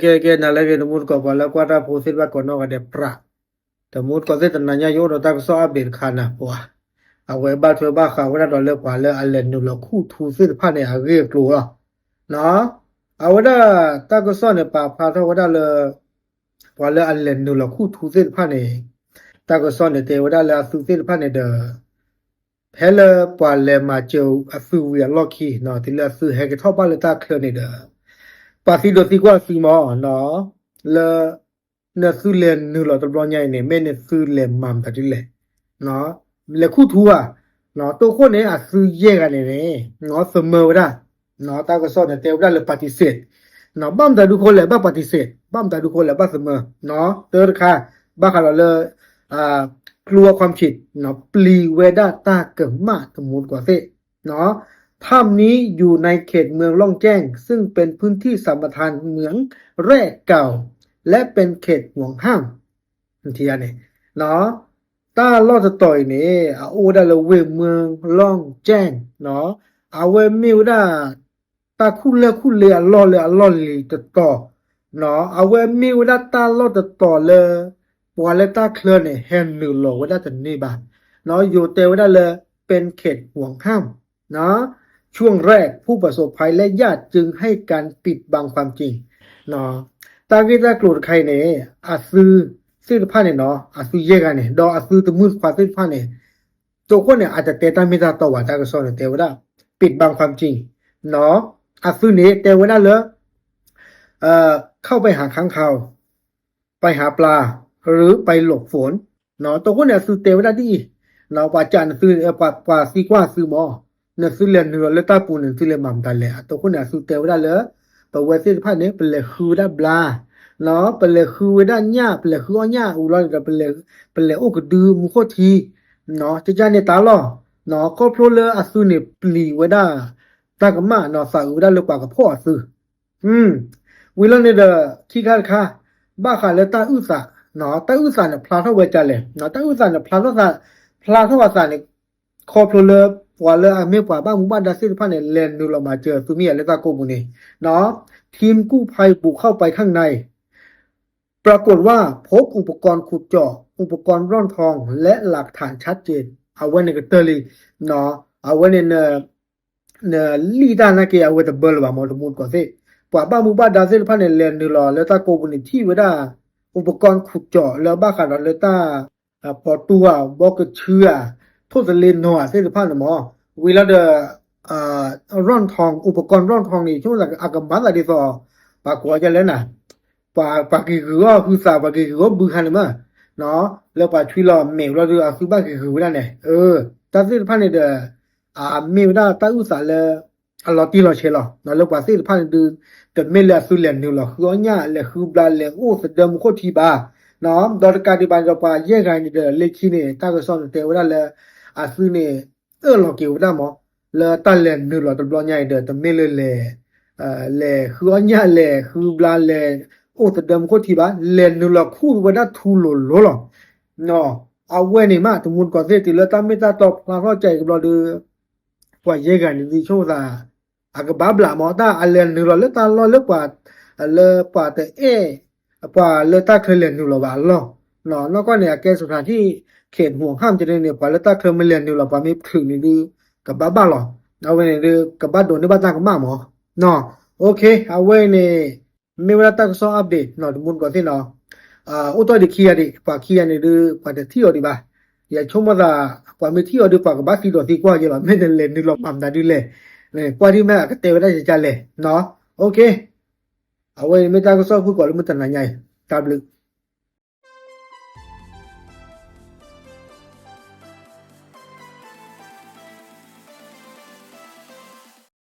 ကဲ ကဲ နၤလၢအဂ့ၤ တမူတကိး ပှၤလၢကွၢ်တၢ်ဖိသ့ၣ်တဖၣ်ကိးနီၢ်ဂၤဒဲးပြး, တမူတကိးသ့ၣ် တနၤညါယအိၣ်ဒီးတၢ်ကစီၣ် update တခါနၤ ပှၤ အဝဲဘၣ်ထွဲဘၣ်ဃးဝဲဒၣ်ဒီးလၢပှၤလၢအလဲၤနုာ်လီၤခူၣ်ထူသ့ၣ်တဖၣ်န့ၣ် အဂ့ၢ်အကျိၤလီၤ. အဝဲဒၣ်တၢ်ကစီၣ်န့ၣ် ပာ်ဖျါထီၣ်ဝဲဒၣ်လၢ ပှၤလၢအလဲၤနုာ်လီၤခူၣ်ထူသ့ၣ်တဖၣ်န့ၣ် တၢ်ကစီၣ်န့ၣ်တဲဝဲဒၣ်လၢအသုးသ့ၣ်တဖၣ်န့ၣ်ဒီး ဖဲလၢပှၤလဲၤမၤစၢၤအသုးဝံၤအလီၢ်ခံနီၤ တုၤလၢအသုးဟဲက့ၤထီၣ်ဘၣ်လၢတၢ်ချၢန့ၣ်ဒီး ပှၤသံဒိးသံကွၢ်အသုးမးနီၤ လၢ နသုလဲၤနုာ်လီၤတဘျီညါအံၤန့ၣ် မ့ၢ်နသုလဲၤမၤမတၤဒ်လဲၣ်, လဲၤခူၣ်ထူဧါ, တိခိၣ်န့ၣ် အသုးယဲၢ်ဂၤန့ၣ်န့ၣ် သမၢဝဲဒၣ်, တၢ်ကစီၣ်န့ၣ် တဲဝဲဒၣ်လၢ ပၣ်တံၣ်စ့း, ဘၣ်မတၤဒုးဃိလဲၣ် ဘၣ်ပၣ်တံၣ်စ့း, ဘၣ်မတၤဒုးဃိလဲၣ် ဘၣ်သမၢ, တၢတခါ ဘၣ်ဃးဒီးလၢ กลัวความผิด ပျံၤဝဲဒၣ်တၢ်ကမၣ် တမူတကိးသ့ၣ် ถ้ำนี้อยู่ในเขตเมืองล่องแจ้ง ซึ่งเป็นพื้นที่สัมปทานเหมืองแร่เก่า และเป็นเขตห่วงห้าม န့ၣ် တၢ်လီၢ်တတီၤအံၤန့ၣ် အအိၣ်ဝဲဒၣ်လၢဝ့ၢ် เมืองล่องแจ้ง အဝဲမ့ၢ်ဝဲဒၣ် တၢ်ခူၣ်လၢၢ်ခူၣ်လ့အလီၢ်လၢအလီၢ်လံၤတတီၤ, အဝဲမ့ၢ်ဝဲဒၣ်တၢ်လီၢ်တတီၤလၢ ပှၤလၢတၢ်ချၢန့ၣ် ဟဲနုာ်လီၤဝဲဒၣ်တန့ၢ်ဘၣ်, ယိၤတဲဝဲဒၣ်လၢ เป็นเขตห่วงห้าม ช่วงแรกผู้ประสบภัยและญาติจึงให้การปิดบังความจริง တၢ်ဂ့ၢ်တၢ်ကျိၤတခါအံၤန့ၣ် အသုးသ့ၣ်တဖၣ်န့ၣ်နီၤ အသုးယဲၢ်ဂၤန့ၣ် ဒီးအသုးတမုၢ်တခွါသ့ၣ်တဖၣ်န့ၣ် တိခိၣ်န့ၣ် အတတဲတၢ်မ့ၢ်တၢ်တီဘၣ် တၢ်ကစီၣ်န့ၣ် တဲဝဲဒၣ် ปิดบังความจริง အသုးန့ၣ် တဲဝဲဒၣ်လၢ เข้าไปหาค้างคาว ไปหาปลา หรือไปหลบฝน တိခိၣ်န့ၣ် အသုးတဲဝဲဒၣ်ဒ်အံၤ, ပှၤကးနသုး ပှၤသံကွၢ်အသုးမး, နသုလဲၤနုာ်လီၤလၢတၢ်ပူၤန့ၣ် နသုလဲၤမၤမတၤလဲၣ်, တိခိၣ်န့ၣ် အသုးတဲဝဲဒၣ်လၢ ပဝဲသ့ၣ်တဖၣ်န့ၣ် ပလဲၤဃုဝဲဒၣ်ဘျါ, ပလဲၤဃုဝဲဒၣ်ညၣ် ပလဲၤဃုအီၣ်ညၣ်ဝံၤလီၤဒီး ပလဲၤအိၣ်ကဒုမူခိၣ်ထံ, ကကန့ၣ်တၢ်လီၢ်, ခီဖျိလၢအသုးန့ၣ် ပျံၤဝဲဒၣ် တၢ်ကမၣ်နီၤ သးအုးဝဲဒၣ်လၢပှၤကဖီၣ်အသုး ဝံၤလီၤန့ၣ်ဒီး ခံခါတခါ ဘၣ်ဃးလၢတၢ်အုၣ်သး, တၢ်အုၣ်သးန့ၣ် ဖျါထီၣ်ဝဲဒ်လဲၣ်, တၢ်အုၣ်သးန့ၣ် ဖျါထီၣ်သး, ဖျါထီၣ်အသးန့ၣ် ခီဖျိလၢ ပှၤလၢအမ့ၢ်ပှၤဘၣ်မူဘၣ်ဒါသ့ၣ်တဖၣ်န့ၣ် လဲၤနုာ်လီၤမၤစၢၤသုးမ့ၢ်ယၤလၢတၢ်ကိးပူၤန့ၣ်, ทีมกู้ภัยบุกเข้าไปข้างใน ปรากฏว่าพบอุปกรณ์ขุดเจาะ อุปกรณ์ร่อนทอง และหลักฐานชัดเจน အဝဲန့ၣ်ကတၢၢ်လံ, အဝဲန့ၣ် နလံၣ်တၢ်နာ်က့ အဝဲတဘၢလၢၤဘၣ်မး တမူတကိးသ့ၣ်, ပှၤဘၣ်မူဘၣ်ဒါသ့ၣ်တဖၣ်န့ၣ် လဲၤနုာ်လီၤလၢတၢ်ကိးပူၤန့ၣ် ထံၣ်ဝဲဒၣ် อุปกรณ์ขุดเจาะ လၢဘၣ်ဃးဒီးလၢတၢ် ပိာ်တူဧါ ဘီကဆူဧါ ထိၣ်သလ့နီၤဧါသ့ၣ်တဖၣ်န့ၣ်မး, ဝံၤလီၤဒီး ร่อนทอง อุปกรณ์ร่อนทอง န့ၣ် ဆိကမိၣ်သးအကမၤသးဒ်သိး ပှၤကိးဒ်လဲၣ်နၤ ပှၤက့ၤဂုၤအီၣ်ဟုသး ပှၤက့ၤဂုၤအီၣ်ဘုခါန့ၣ်မး, လၢပှၤဆွံလီၤမဲာ်ဝံၤလီၤဒီး အသုးဘၣ်က့ၤဂုၤဝဲဒၣ်န့ၣ်, တၢ်သ့ၣ်တဖၣ်န့ၣ်ဒီး အမ့ၢ်ဝဲဒၣ်တၢ်အုၣ်သးလၢ အလီၤတံၢ်လီၤဆဲးလီၤ, လၢပှၤသ့ၣ်တဖၣ်န့ၣ်ဒုး တမ့ၢ်လၢအသုးလဲၤနုာ်လီၤဃုအီၣ်ညၣ် လဲၤဃုဘျါ လဲၤအိၣ်သဒၢမူခိၣ်ထံဘၣ်, ဒီးတကးဒံးဘၣ်ဒီးပှၤယဲၢ်ဂၤန့ၣ်ဒီး လၢခံန့ၣ် တၢ်ကစီၣ်န့ၣ်တဲဝဲဒၣ်လၢ အသုးန့ၣ် အၢၣ်လီၤက့ၤဝဲဒၣ်မး, လၢတၢ်လဲၤနုာ်လီၤတဘျီညါအံၤဒီး တမ့ၢ်လၢလဲၤ လဲၤဃုအီၣ်ညၣ် လဲၤဃုဘျါ လဲၤအိၣ်သဒၢမူခိၣ်ထံဘၣ်, လဲၤနုာ်လီၤခူၣ်ဝဲဒၣ်ထူလိၤလိၤလီၤ. အဝဲန့ၣ်မး တမူတကိးသ့ၣ် တုၤလၢတၢ်မ့ၢ်တၢ်တီဖျါထီၣ်ကဲအံၤတဘျီဒီး ပှၤယဲၢ်ဂၤန့ၣ်ဒုးဆိကမိၣ်သး အကဘၣ်ဘျးမး တၢ်အလဲၤနုာ်လီၤလၢတၢ်လီၢ်လၢပှၤ လၢပှၤတအဲၣ် ပှၤလၢတၢ်ချၢလဲၤနုာ်လီၤဘၣ်အလီၢ်, နီၢ်ကီၢ်န့ၣ် အကဲစခါထံၣ် เขตห่วงห้าม ကန့ၣ်န့ၣ် ပှၤလၢတၢ်ချၢမ့ၢ်လဲၤနုာ်လီၤ ပှၤမ့ၢ်ချုးန့ၣ်ဒုး ကဘၣ်ဘၣ်လီၤ, အဝဲန့ၣ်ဒုး ကဘၣ်ဒိးန့ၢ်ဘၣ်တၢ်ကမၣ်မး, အဝဲန့ၣ် မ့ၢ်ဝဲဒၣ်တၢ်ကစီၣ် update နီၤ တမူတကိးသ့ၣ်နီၤ, အိၣ်တ့ၢ်ဒံးခံဂၤဒံး ပှၤခံဂၤန့ၣ်ဒုး ပှၤတထံၣ်အီၤဒံးဘၣ်, ယဆိကမိၣ်သး ပှၤမ့ၢ်ထံၣ်အီၤဒုး ပှၤကဘၣ်သံဒိးသံကွၢ်ယဲလီၤ မ့ၢ်နလဲၤနုာ်လီၤမၤမတၤဒုးလဲၣ်, ကွၢ်ဒ်မ့ၢ်အကတဲဝဲဒၣ်ယကလဲၣ်, အဝဲန့ၣ်မ့ၢ်တၢ်ကစီၣ်ဖုၣ်ကိာ်လၢမုၢ်တနၤညါအံၤ, တၢ်ဘျုး